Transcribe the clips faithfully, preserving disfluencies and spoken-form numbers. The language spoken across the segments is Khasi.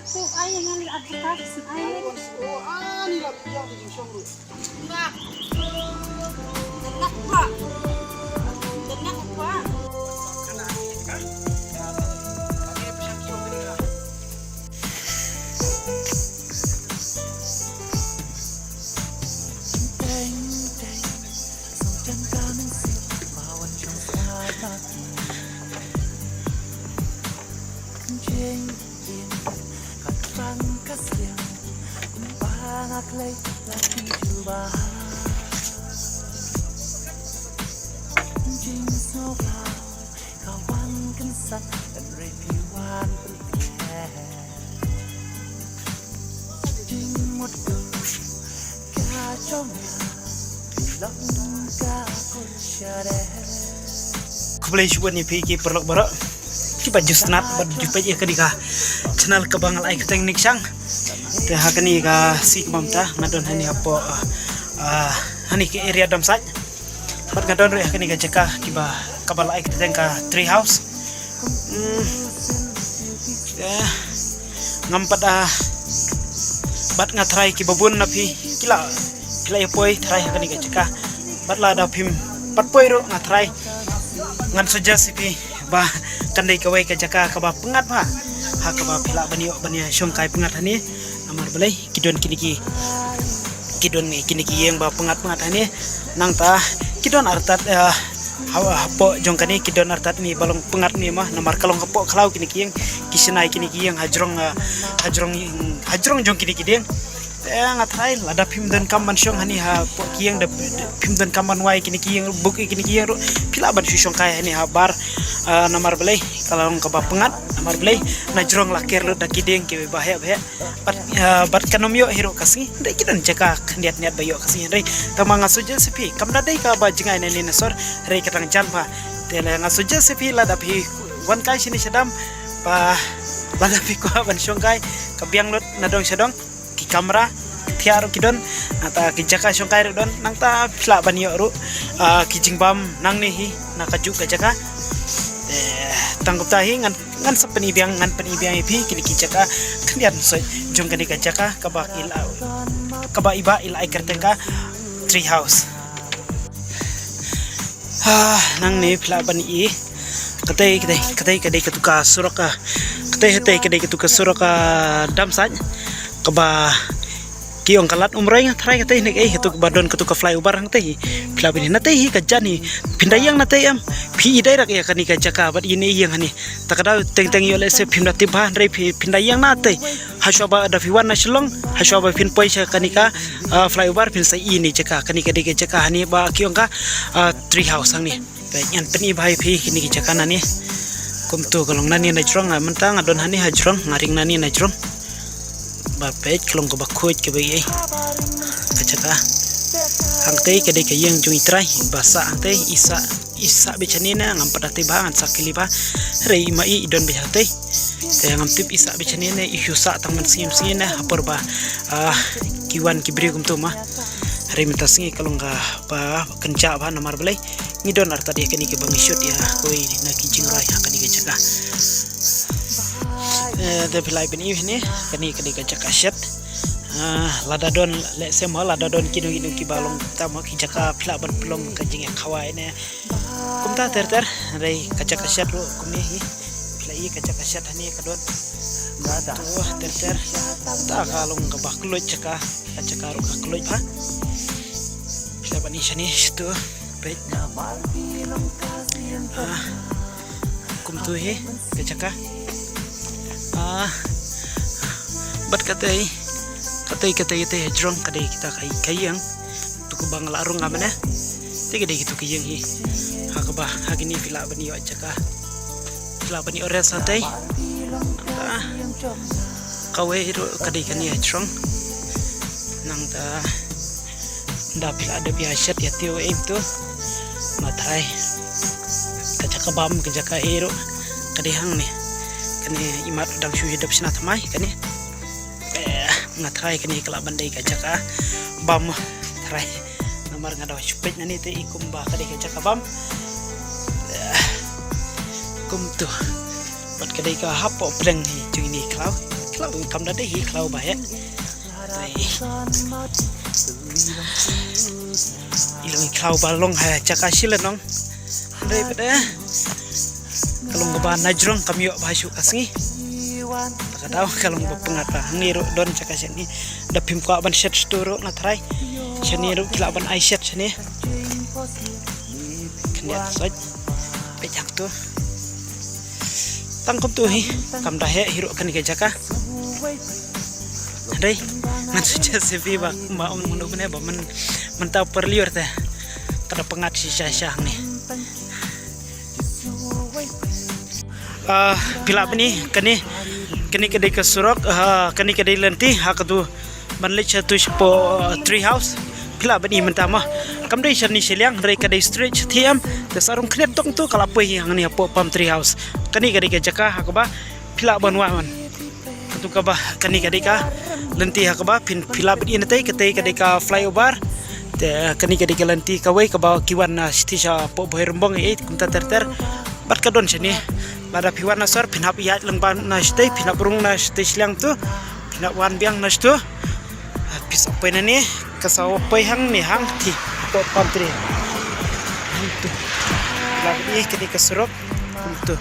Ko ai ngan advertise ai. Khublei shibun ïa phi ki paralok baroh kiba ju sngap bad ju peit ïa kane ka channel kaba nga la ai kyrteng Nick Shang. Te ha kane ka sngi kaba mynta nga don hangne hapoh, ah, ah, hangne ka area Damsait. Bad nga don ruh ha kane ka jaka kiba, kaba la ai kyrteng ka tree house. Hmm. Eh, ngam pat, ah, bad nga tharai kiba bun na phi ki la, ki la ïa poi tharai ha kane ka jaka. Bad lada phim pat poi ruh nga tharai ngan suggest ïa phi ba kan dei kawei ka jaka kaba pyngngad bha ha kaba phi lah ban ïoh ban ïa shongkai pyngngad hangne. Namar balei, ki don kine ki, ki don kine ki ïing ba pyngngad pyngngad hangne. Nangta ki don artat, eh, ha, hapoh jong kane ki don artat ne ba long pyngngad ne mo, namar ka long hapoh khlaw kine ki ïing, ki shna ïa kine ki ïing hajrong, eh, hajrong, hajrong jong kine ki dieng. Te nga tharai lada phim donkam ban shong hangne hapoh ki ïing, da phim donkam ban wai kine ki ïing, buk ïa kine ki ïing ruh, phi lah ban shu shongkai hangne ha bar, eh, namar balei ka long kaba pyngngad, namar balei na jrong la ker lut da ki dieng kiba heh ba heh. Bad, ah, bad kan ym ïoh hi ruh ka sngi, hynrei ki don jaka khyndiat niat ba ïoh ka sngi, hynrei tang ma nga suggest ïa phi, kam da dei kaba jngai na ne na sor, hynrei ka dang jan bha. Te lada nga suggest ïa phi, lada phi wan kai shane sha dam, ba lada phi kwah ban shongkai, ka biang lut na dong sha dong, ki kamra, ki thiah ruh ki don, nangta ki jaka shongkai ruh don, nangta phi lah ban ïoh ruh, ah, ki jingbam nangne hi na kajuh ka jaka. Te tang kumta hi ngan ngan sa pyni biang, ngan pyni biang ïa phi kine ki jaka khyndiat soi jong kane ka jaka kaba i la, kaba i Bah i la ai kyrteng ka tree house. Ha, nangne phi lah ban i. Katei, katei, katei ka dei katu ka surok ka. Katei, katei ka dei katu ka surok ka Damsait. Kaba ki ong ka Lad Umroi, nga tharai katei ne ei, katu kaba don katu ka flyover hangtei. Phi lah ban i natei hi ka jan hi. Phin da ïeng natei em. Phi i direct ïa kane ka jaka bad ine ïeng hangne. Ta ka daw teng teng ïoh lehse phim da tip bha hynrei phi, phin da ïeng natei. Hashwa ba da phi wan na Shillong, hashwa ba phin poi sha kane ka, ah, flyover phin sa i ne jaka, kane ka dei ka jaka hangne ba ki ong ka, ah, tree house hangne. Peit ngan pyni bha ïa phi kine ki jaka nangne. Kumtu ka long nangne na jrong, ah, mynta nga don hangne ha jrong, nga ring nangne na jrong. Ba peit ka long kaba khuid kaba ïeit ka jaka. Hangtei ka dei ka ïing jong i trai ba sah hangtei, i sah, i sah beit shane ne, ngam pat da tip bha, ngan sa kylli bha. Hynrei i ma i i don beit hangtei. Te ngam tip i sah beit shane ne, i shu sah tang mynsngi mynsngi ne ha por ba, ah, ki wan ki briew kumtu ma. Hynrei mynta sngi ka long kaba kynjah bha namar balei ngi don artat ïa kane kaba ngi shoot ïa kawei na ki jingrwai ha kane ka jaka. Eh, te phi lah ban i hangne, kane ka dei ka jaka shet. Ah, lada don, lehse mo, lada don kino kino kiba long kumta mo, ki jaka phi lah ban pynlong ka jingïakhawai ne. Kumta ter ter, hynrei ka jaka shet ruh kumne hi. Phi lah i ka jaka shet hangne ka don. Kumtu ter ter. Ta ka long kaba kylluid jaka, ka jaka ruh ka kylluid bha. Phi lah ban i shane shitu. Peit. Ah, kumtu hi ka jaka. Ah, bad katei, katei, katei, katei hajrong ka dei kita ka, ka ïing. Tu kaba nga la rung nga mynne. Te ka dei kitu ka ïing hi. Ha kaba, ha kine phi lah ban ïoh jaka. Phi lah ban ïoh rest hangtei. Nangta kawei ruh ka dei kane hajrong. Nangta da phi lah dep ïa shet ïa tiew em tu. Nga tharai ka jaka bam, ka jaka ei ruh ka dei hangne. Kane i mat dang shu ïa dep shna thymmai kane. Eh, nga tharai kane ka lah ban dei ka jaka bam. Tharai namar nga da shu peit nangne te i kumba ka dei ka jaka bam. Eh, kumtu. Bad ka dei ka hapoh pdeng hi jong ine i khlaw. Khlaw kam da dei hi khlaw ba heh. Dei. I long i khlaw ba long ha jaka shilynong. Dei pat de. Ka long kaba na jrong kam ïoh ba shu ka sngi. Ka daw ka long ba pyngngad ba hangne ruh don jaka shane. Da phim kwah ban shet shatu ruh nga trai. Shane ruh ki lah ban ai shet shane. Khyndiat soi. Peit hangtu. Tang kumtu hi, kam da heh hi ruh kane ka jaka. Hynrei ngan suggest ïa phi ba, ba ong mano mano ba myn, mynta u pyrliur te ka da pyngngad shisha sha hangne. Ah, phi lah ban i kane, kane ka dei ka surok, ah, kane ka dei lynti ha katu ban leit shatu shapoh, uh, tree house. Phi lah ban i mynta mo. Kam dei shane shiliang, hynrei ka dei straight sha T M. Te sa rung khyndiat tang tu ka la poi hangne hapoh palm tree house. Kane ka dei ka jaka ha kaba phi lah ban wan. Katu kaba kane ka dei ka lynti ha kaba phin, phi lah ban i na tei, ka tei ka dei ka flyover. Te kane ka dei ka lynti kawei kaba ki wan na shatei shapoh Bhoirymbong, eh, kumta ter ter. Bad ka don shane. Lada phi wan na sor, phin hap ïaid lyngba na shatei, phin hap rung na shatei shiliang tu. Phin hap wan biang na shatu. Phi sa poi na ne, ka sa poi hangne hangtei, hapoh palm tree. Hangtu. Lada i kane ka surok, kumtu.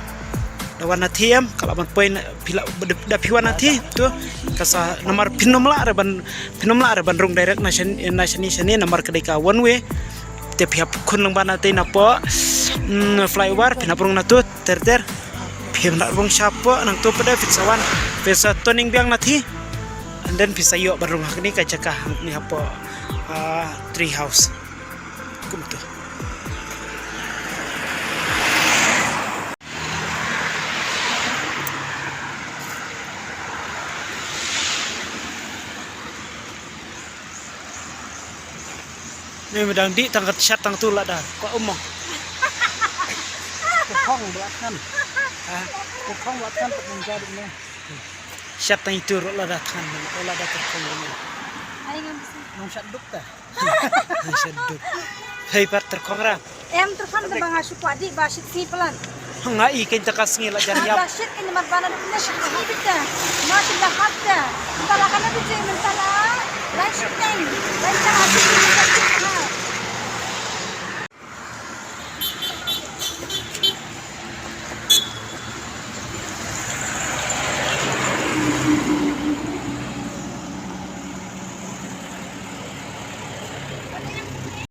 Da wan na T M, ka lah ban poi na, phi lah, da, da phi wan na tei, tu. Ka sa namar phin ym lah re ban, phin ym lah re ban rung direct na shan, na shane shane, namar ka dei ka one way. Te phi hap khun lyngba na tei napoh, mm, flyover, phin hap rung na tu, ter ter. Phi hap rung shapoh, nangtu pat de phin sa wan, phin sa turning biang na tei. And then phi sa ïoh ban rung ha kane ka jaka hangne hapoh, ah, tree house. Kumtu. Ni me dang dih tang kat shat tang tu lada. Ko umong. Ko khong bla khan. Ha? Ko khong bla khan pat nang jadi ni. Shat tang itu ruh lada than, lada terkong ni. Ai ngam si. Nong shat duk ta. Shat duk. Hei pat terkong ra. Em terkong de ba nga shu kwah dih ba shit sngi palat. Nga i kein ta ka sngi la jan ïap. Ba shit kein mat bana duk ne shit sngi bit ta. Ma shit la hap ta. Mynta la kana bit je mynta la. Lai shit kein. Lai ta ha shit kein.